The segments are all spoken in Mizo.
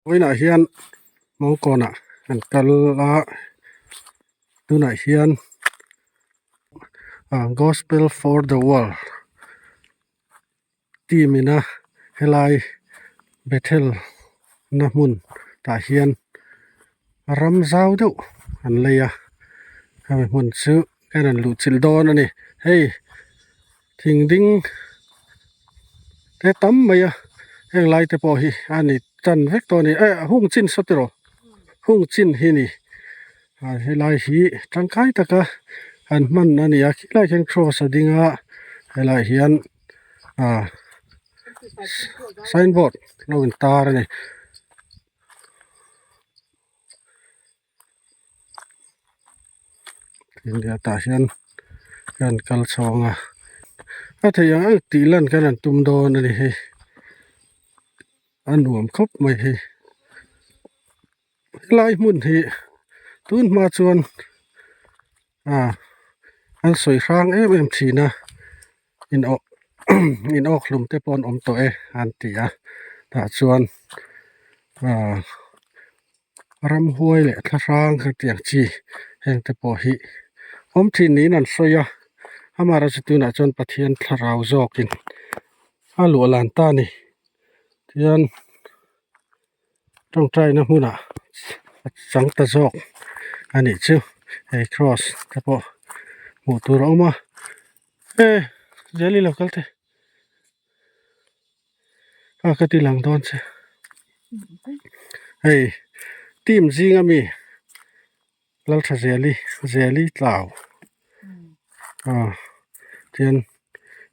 Vawiinah hian Mawngkawnah kan kal a tunah hian ah gospel for the world team ina helai bethel na hmun tah hian ram zau deuh an lei a hemi hmun chu ka rawn luh chilh dawn a ni hei thing ding te tam mai a heng lai te pawh hi a ni tan vek tawh a ni eh hung chin saw tiraw hung chin hi a ni ah helai hi tangkai taka an hman a ni a khilaiah khian cross a ding a helaiah hian ah sign board lo intar a ni. India tah hian kan kal chhawng a a theih ang ang tih lan khan an tum dawn a ni hei a nuam khawp mai hei helai hmun hi tun hma chuan ah an sawi hrang em em thin a in awh in awk hlum te pawh an awm tawh e an ti a tah chuan ah ramhuai leh thla hrang hetiang chi heng te pawh hi awm thin niin an sawi a amaherawhchu tunah chuan Pathian thlarau zawkin a luah lan ta a ni tihian tawngtaina hmunah a chang ta zawk a nih chu hei cross te pawh hmuh tur a awm a e zel i lo kal teh. A ka ti lang dawn che hei team zinga mi Lalthazeli Zeli Tlau ah tihian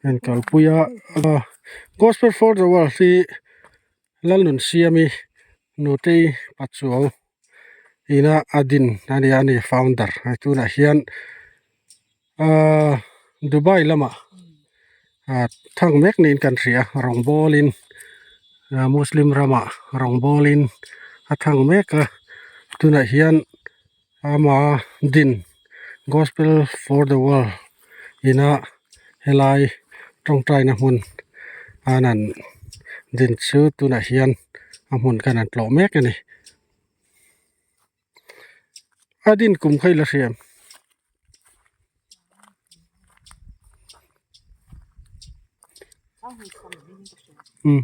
a in kalpui a gospel for the world hi Lalnunsiami Nutei Pachuau ina a din a ni a ni founder tunah hian ahh Dubai lamah ah thang mek niin kan hria rawngbawlin ah muslim ramah rawngbawlin a thang mek a tunah hian ama din gospel for the world ina helai tawngtaina hmun an han din chu tunah hian a hmun khan an tlawh mek a ni. A din kum kha i la hria em? Umm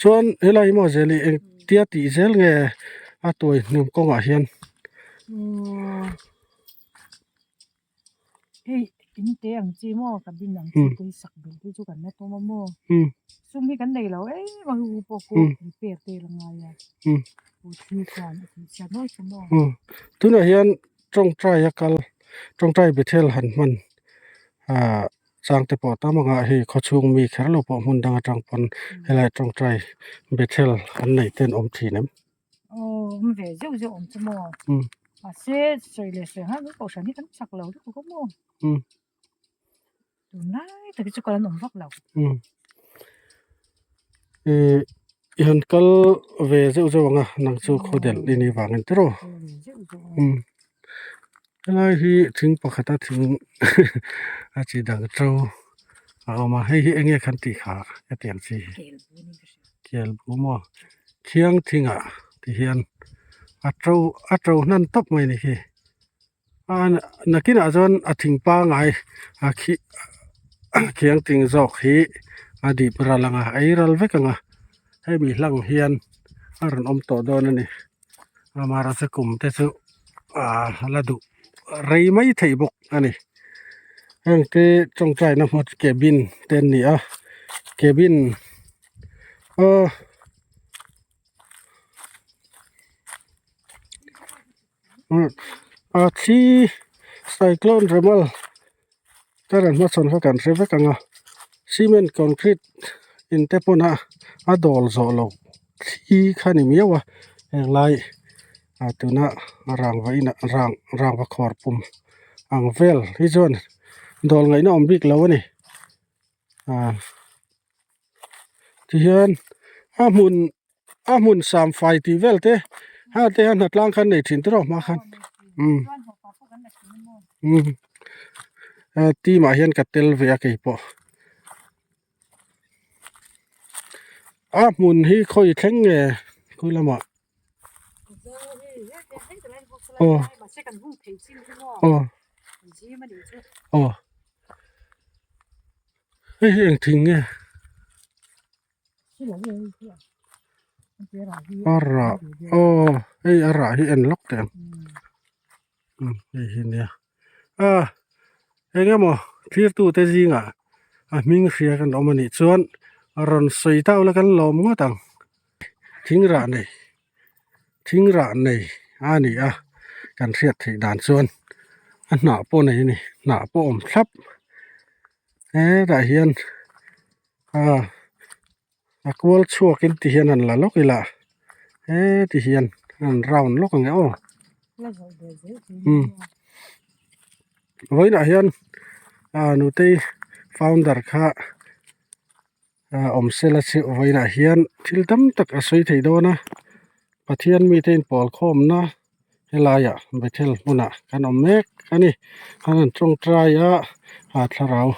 chuan helai hi maw zel hi engtia tih zel nge a tuai hnung kawngah hian. Hei in te ang chi maw cabin ang chi te hi sak belh te chu kan la tum a maw sum hi kan nei lo em a hu pawh khu repair te la ngai a hu thil chuan a tih chhiat nuai chu maw. Tunah hian tawngtai a kal tawngtai bethel han hman ah chang te pawh tam anga hei khawchhung mi kher lo pawh hmun dang atang pawn helai tawngtai bethel an neih ten awm thin em. Aw awm ve zeuh zeuh awm chu maw mahse sawi leh sawi nghal mai kohhran hi kan chak lo deuh bawk maw tunlai tak hi chu kal an awm vak lo. Ih i han kal ve zeuh zeuh ang a nang chu khaw delh i nih vangin tiraw helai hi thing pakhata thing a chi dang to a awm a hei hi eng nge khan tih kha hetiang chi hi kel bu maw. Thiang thingah ti hian a to a to hnan tawp mai a ni hi a nakinah chuan a thing pangai a khi khiang thing zawk hi a dip ral ang a a ei ral vek ang a hemi hlang hian a rawn awm tawh dawn a ni amaherawhchu kum te chu ah la duh rei mai thei bawk a ni heng te tawngtaina hmun cabin te an ni a cabin. Aw a thi cyclone remal ka rawn hmachhawn kha kan hre vek ang a cement concrete in te pawn a a dawl zawh loh thli kha a ni miau a henglai ah tuna rangva inah rang rangva khawr pum ang vel hi chuan dawl ngaihna awm bik lo a ni ah. Tihian a hmun a hmun sam fai tih vel te ha te hian hnatlang khan nei thin tiraw hma khan umm umm team ah hian ka tel ve a keipawh a hmun hi khawi thleng nge. Khu lamah aw aw aw hei hi eng thing nge a rah aw hei a rah hi en lawk teh ang hei hi nia a eng emaw thirtu te zingah a hming hria kan awm anih chuan rawn sawi tau la kan lawm ngawt ang. Thing rah nei thing rah nei a ni a kan hriat theih dan chuan a hnah pawh nei a ni hnah pawh a awm thlap hetah hian ah a kual chhuak in ti hian han la lawk ila heti hian an round lawk ang e aw umm vawiinah hian ah nutei founder kha. Awm sela chu vawiinah hian thil tam tak a sawi thei dawn a Pathian mite inpawl khawmna helaiah Bethel hmunah kan awm mek a ni an han tawngtai a ah thlarau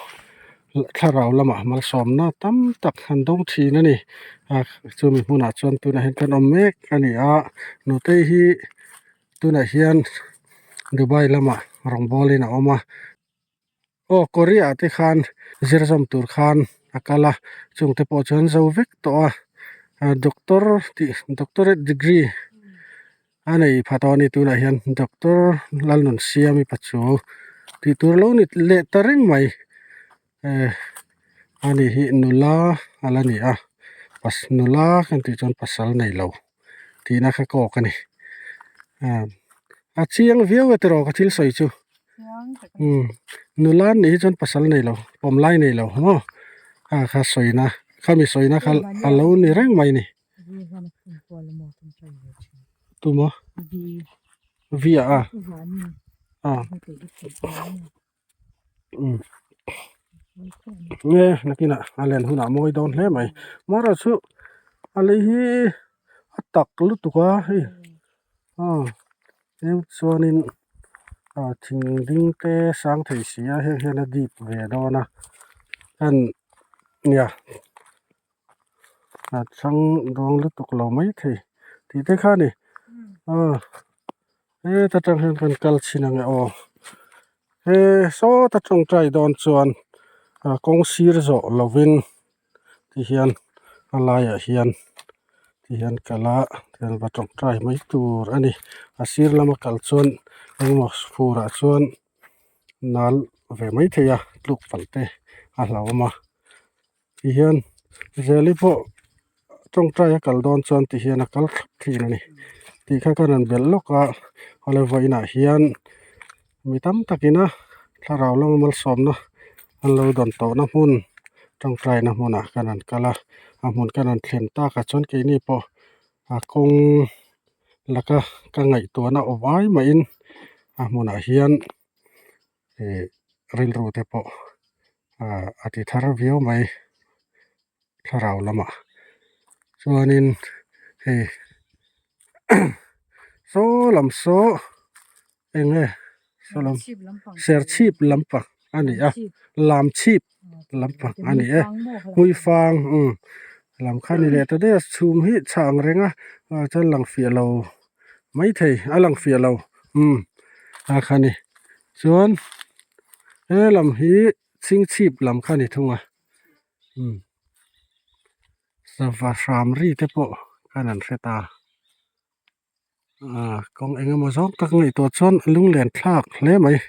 thlarau lamah malsawmna tam tak an dawng thin a ni ah chumi hmunah chuan tunah hian kan awm mek a ni a nutei hi tunah hian Dubai lamah rawngbawlin a awm a. Aw Korea ah te khan zir zawm tur khan a kal a chung te pawh chuan zo vek tawh a ah doctor tih doctorate degree a nei pha tawh a ni tunah hian doctor Lalnunsiami pachu tih tur lo ni leh ta reng mai eh ani hi nula a la ni a nula kan tih chuan pasal nei lo tihna kha kawk a ni ah a chiang viau e tiraw ka thil sawi chu. Umm nula an nih hi chuan pasal nei lo pawm lai nei lo maw kha kha sawina khami sawina kha a lo ni reng mai ni tuma v ah a umm nge nakinah a len hunah a mawi dawn hle mai amaherawhchu chu a lei hi a tak lutuk a hei aw. Tin chuanin ah thing ding te sang thei si a heng hian a dip ve dawn a heng nia a chhang dawng lutuk lo maithei tih te kha a ni aw heta tang hian kan kal chhin ang e aw he sawta tawngtai dawn chuan ah kawng sir zawh lovin. Ti hian a laiah hian ti hian kal a tihian va tawngtai mai tur a ni a sir lama kal chuan engemaw furah chuan nal ve mai thei a tluk palh te a hlauhawm a ti hian zeli pawh tawngtai a kal dawn chuan ti hian a kal thlap thin a ni tih kha ka rawn belh lawk a awle vawiinah hian mi tam takin a thlarau lama malsawmna an lo dawn tawhna hmun tawngtaina hmunah khan an kal a a hmun khan an thlen takah chuan keini pawh a kawng laka ka ngaihtuahna awm ai mahin a hmunah hian ih rilru te pawh ah a ti thar viau mai thlarau lamah chuanin hei saw lam saw eng nge saw lam serchhip lampang a ni a lamchhip lampang a ni e hmuifang umm lam kha a ni leh ta daih a chhum hi chhah ang reng a chuan lang fiah lo maithei a lang fiah lo umm a kha a ni chuan he lam hi chhingchhip lam kha a ni thung a. Umm sava hram ri te pawh khan an hre ta ah kawng eng emaw zawng tak ngaihtuah chuan a lunglen thlak hle mai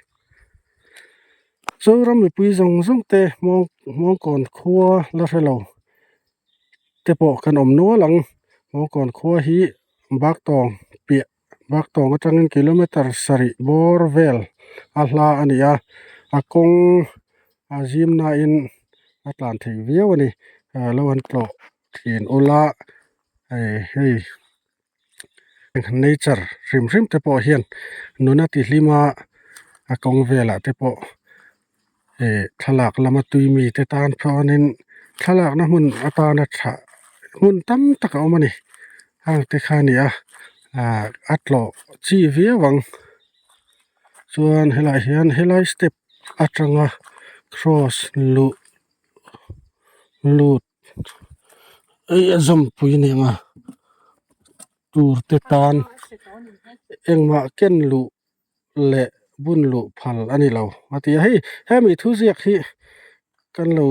Zoram mipui zawng zawng te hmawng hmawngkawn khua la hre lo te pawh kan awm nual ang hmawngkawn khua hi baktawng piah baktawng atangin kilometer sarih bawr vel a hla a ni a a kawng a zim nain a tlan thei viau a ni ah lo an tlawh thin ula hei hei nature hrim hrim te pawh hian nuna ti hlim a a kawng velah te pawh ih thlalak lama tui mi te tan chuanin thlalakna hmun atana tha hmun tam tak a awm a ni hang te kha a ni a ah a tlawh chi viau ang chuan helaiah hian helai step atanga cross luh lut ei a zawmpui a ni ang a. tur te tan engmah ken luh leh bun luh phal a ni lo a ti a hei hemi thu ziak hi kan lo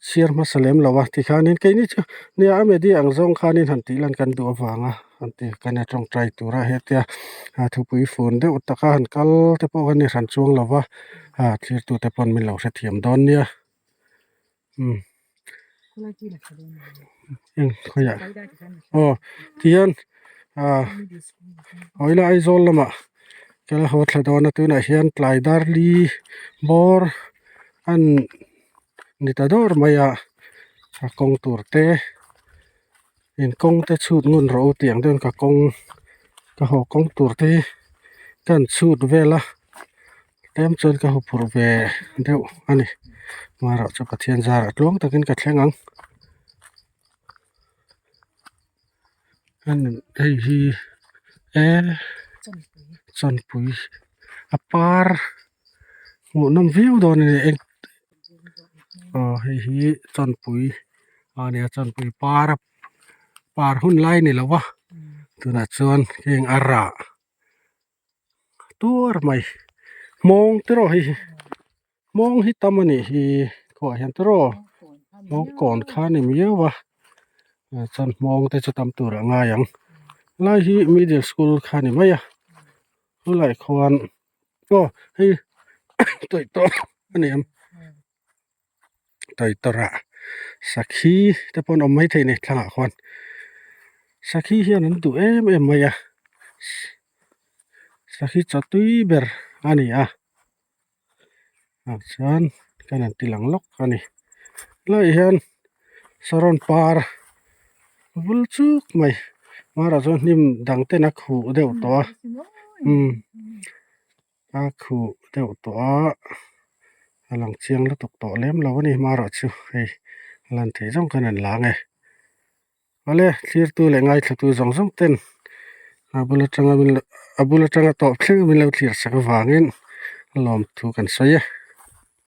chhiar hmasa lem lo a tikhanin keini chu nia a media ang zawng khanin han tih lan kan duh avanga han ti kan a tawngtai tura hetia a thupui fun deuh taka han kal te pawh kan ni hran chuang lo va a thirtute pawn min lo hrethiam dawn nia. Umm eng khawiah aw tihian ah awila Aizawl lamah ka la haw thla dawn a tunah hian tlai dar li bawr an ni ta dawr mai a a kawng tur te in kawng te chhut ngun rawh u tih ang deuhin ka kawng ka haw kawng tur te hi ka han chhut vel a. Tlem chuan ka huphurh ve deuh a ni amaherawh chu Pathian zarah tluang takin ka thleng ang hei hi e chawnpui a par hmuhnawm viau dawn a ni eng aw hei hi chawnpui a nia chawnpui par par hun lai a ni lo va tunah chuan heng a rah. Tuar mai hmawng te rawh hei hi hmawng hi tam a nih hi khuaah hian te rawh hmawng kawn kha a ni miau a chuan hmawng te chu tam tur a ngai ang helai hi middle school kha a ni mai a chulaiah khuan aw hei tawih tawh a ni em tawih tawrh ah sakhi te pawh an awm maithei a ni thlangah khuan sakhi hian an duh em em mai a sakhi chaw tui ber a ni a ah chuan kan han ti lang lawk a ni helaiah hian saron par vul chuk mai hmarah chuan hnim dang ten a khuh deuh tawh a umm. A khuh deuh tawh a a lang chiang lutuk tawh lem lo a ni hmarawh chu hei a lan theih zawng khan an lang e awle thlirtu leh ngaithlatu zawng zawng ten a bul atanga min lo a bul atanga tawp thleng a min lo thlir sak avangin lawmthu kan sawi e.